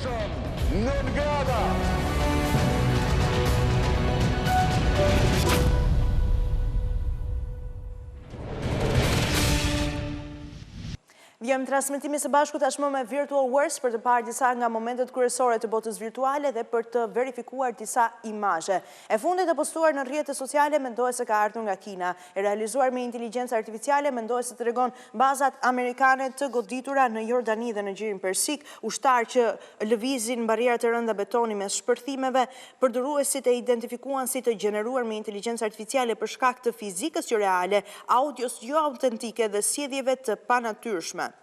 Shpallshëm non grata. Vijojmë transmetimin së bashku tashmë me Virtual Worlds për të parë disa nga momentet kryesore të botës virtuale dhe për të verifikuar disa imazhe. E fundit e postuar në rrjete sociale mendohet se ka ardhur nga Kina. E realizuar me inteligjencë artificiale mendohet se tregon bazat amerikane të goditura në Jordani dhe në Gjirin Persik, ushtarë që lëvizin barriera të rënda betoni mes shpërthimeve, përdoruesit e identifikuan si të gjeneruar me inteligjencë artificiale për shkak të fizikës joreale, audios jo autentike dhe sjelljeve të panatyrshme.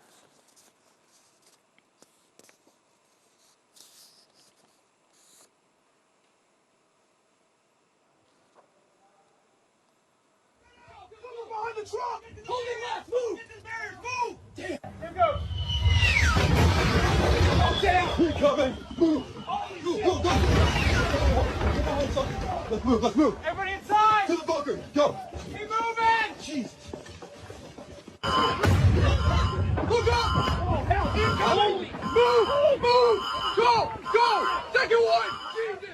Let's move, let's move. Everybody inside! To the bunker, go! Keep moving! Jesus. Look up! Oh, hell, incoming! Move! Move! Go! Go! Second one! Jesus!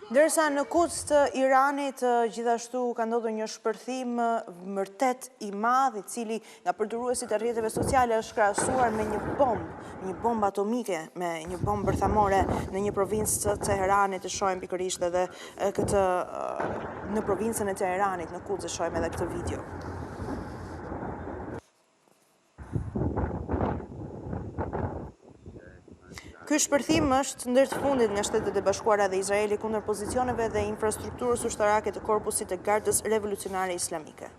Ndërsa në Kuds të Iranit gjithashtu ka ndodhur një shpërthim vërtet i madh, i cili nga përdoruesit e rrjeteve sociale është krahasuar me një bombë, një bombë atomike, me një bombë bërthamore në një provincë të Teheranit, e shohim pikërisht edhe këtë në provincën e Teheranit, në Kuds e shohim edhe këtë video. Ky shpërthim është ndër të fundit nga Shtetet e Bashkuara dhe Izraeli kundër pozicioneve dhe infrastrukturës ushtarake të Korpusit të Gardës Revolucionare Islamike.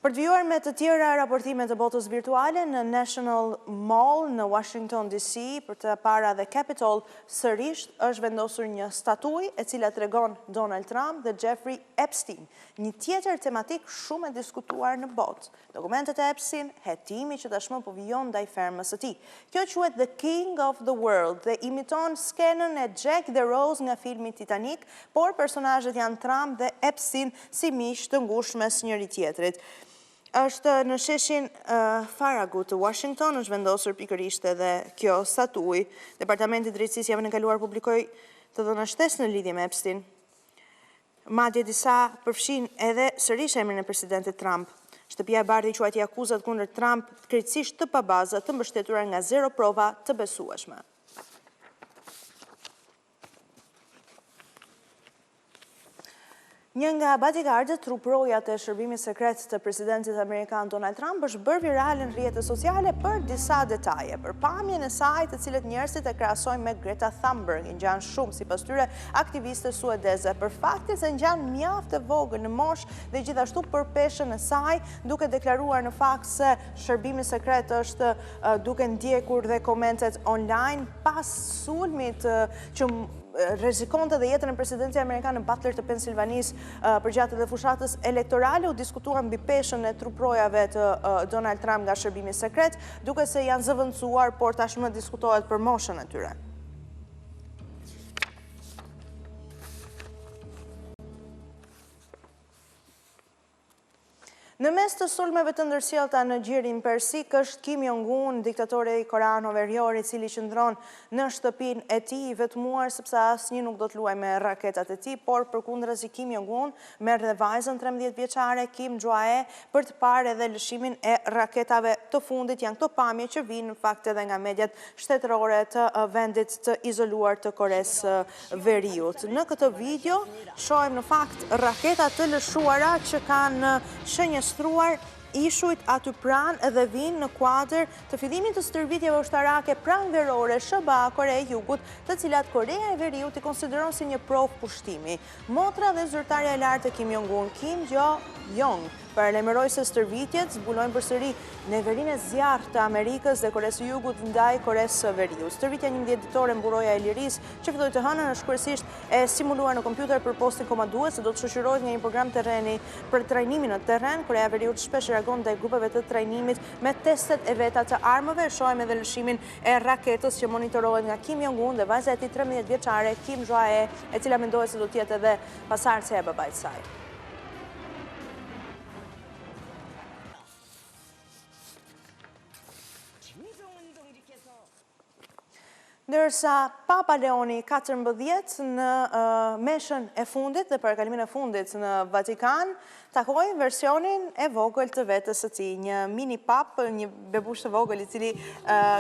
Për të vijuar me të tjera raportime të botës virtuale në National Mall në Washington DC, përpara The Capitol, sërish është vendosur një statujë e cila tregon Donald Trump dhe Jeffrey Epstein, një tjetër tematikë shumë e diskutuar në botë. Dokumentet e Epstein, hetimi që tashmë po vijon ndaj fermës së tij. Kjo quhet The King of the World dhe imiton skenën e Jack dhe Rose nga filmi Titanic, por personazhet janë Trump dhe Epstein si miq të ngushtë mes njëri-tjetrit. Është në sheshin Farragut të Washington, është vendosur pikërisht edhe kjo statujë. Departamenti i Drejtësisë javën e kaluar publikoi të dhëna shtesë në lidhje me Epstein. Madje disa përfshijnë edhe sërish emrin e presidentit Trump. Shtëpia e Bardhë i quajti akuzat kundër Trump krejtësisht të pabaza, të mbështetura nga zero prova të besueshme. Një nga bodyguardët, truprojat e shërbimit sekret të presidentit amerikan Donald Trump është bërë virale në rrjetet sociale për disa detaje, për pamjen e saj të cilët njerëzit e krahasojnë me Greta Thunberg, i ngjan shumë sipas tyre aktiviste suedeze, për faktin se ngjan mjaft e vogël në moshë dhe gjithashtu për peshën e saj, duke deklaruar në fakt se shërbimi sekret është duke ndjekur dhe komentet online pas sulmit që rrezikonte dhe jetën e presidentit amerikan në Butler të Pensilvanisë përgjatë dhe fushatës elektorale u diskutua mbi peshën e truprojave të Donald Trump nga shërbimi sekret, duke se janë zëvendësuar, por tashmë diskutohet për moshën e tyre. Në mes të sulmeve të ndërsjellta në Gjirin Persik është Kim Jong-un, diktatori koreano-verior i cili qëndron në shtëpinë e tij i vetmuar sepse asnjë nuk do të luajë me raketat e tij, por përkundrazi Kim Jong-un merr dhe vajzën 13 vjeçare Kim Ju-ae për të parë edhe lëshimin e raketave të fundit. Janë këto pamje që vijnë në fakt edhe nga mediat shtetërore të vendit të izoluar të Koresë së Veriut. Në këtë video Shohim në fakt raketa të lëshuara që kanë shënjestruar ishujt aty pranë dhe vijnë në kuadër të fillimit të stërvitjeve ushtarake pranverore SHBA-Kore e Jugut, të cilat Koreja e Veriut i konsideron si një provë pushtimi. Motra dhe zyrtarja e lartë e Kim Jong-un, Kim Jo Jong, paralajmëroi se stërvitjet zbulojnë përsëri neverinë e zjarrtë të Amerikës dhe Koresë së Jugut ndaj Koresë së Veriut. Stërvitja 11 ditore Mburoja e Lirisë, që filloi të hënën, është kryesisht e simuluar në kompjuter për postin komandues dhe do të shoqërohet nga një program terreni për trajnimin në terren. Koreja e Veriut shpesh reagon ndaj grupeve të trajnimit me testet e veta të armëve. Shohim edhe lëshimin e raketës që monitorohet nga Kim Jong-un dhe vajza e tij 13 vjeçare Kim Jo-ae, e cila mendohet se do të jetë edhe pasardhësja e babait të saj. Ndërsa Papa Leoni 14 në meshën e fundit dhe parakalimin e fundit në Vatikan, takoi versionin e vogël të vetes së tij, një mini pap, një bebush të vogël i cili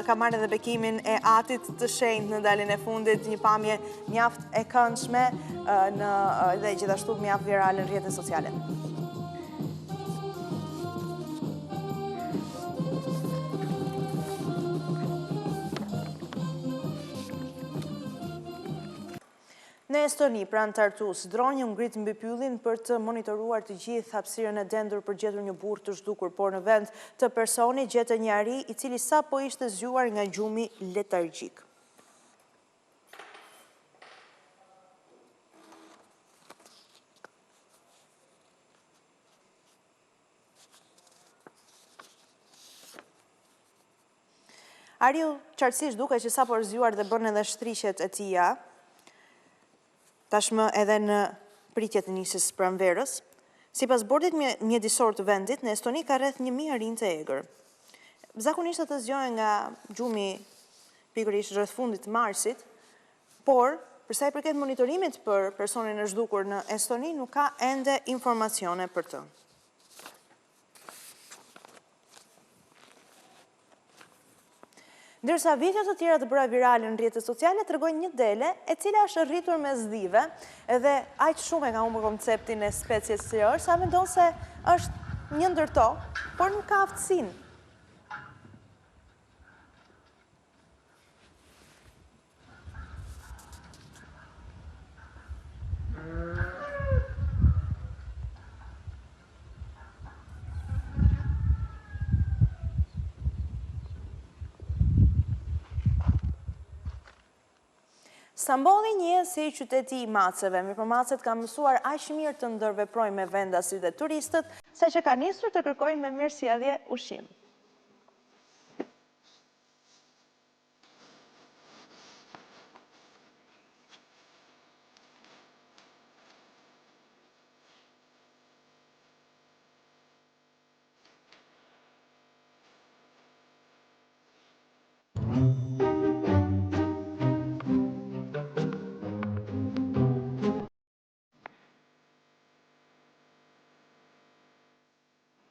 ka marrë edhe bekimin e atit të shenjtë në daljen e fundit, një pamje mjaft e këndshme në dhe gjithashtu mjaft virale në rrjetet sociale. Në Estoni, pranë Tartus, droni u ngrit mbi pyllin për të monitoruar të gjithë hapësirën e dendur për gjetur një burrë të zhdukur, por në vend të personit gjetën një ari i cili sapo ishte zgjuar nga gjumi letargjik. Ariu qartësisht duket që sapo është zgjuar dhe bën edhe shtriqet e tija, tashmë edhe në pritje të nisjes së pranverës. Sipas bordit mjedisor të vendit, në Estoni ka rreth 1000 arinj të egër. Zakonisht ata zgjohen nga gjumi pikërisht rreth fundit të marsit, por për sa i përket monitorimit për personin e zhdukur në Estoni, nuk ka ende informacione për të. Ndërsa video të tjera të bëra virale në rrjetet sociale tregojnë një dele e cila është rritur mes dhive dhe aq shumë e ka humbur konceptin e species që është, sa mendon se është një ndër to, por nuk ka aftësinë. Stambolli njihet si qyteti i maceve, mirëpo macet kanë mësuar aq mirë të ndërveprojnë me vendasit dhe turistët, saqë kanë nisur të kërkojnë me mirësjellje ushqim.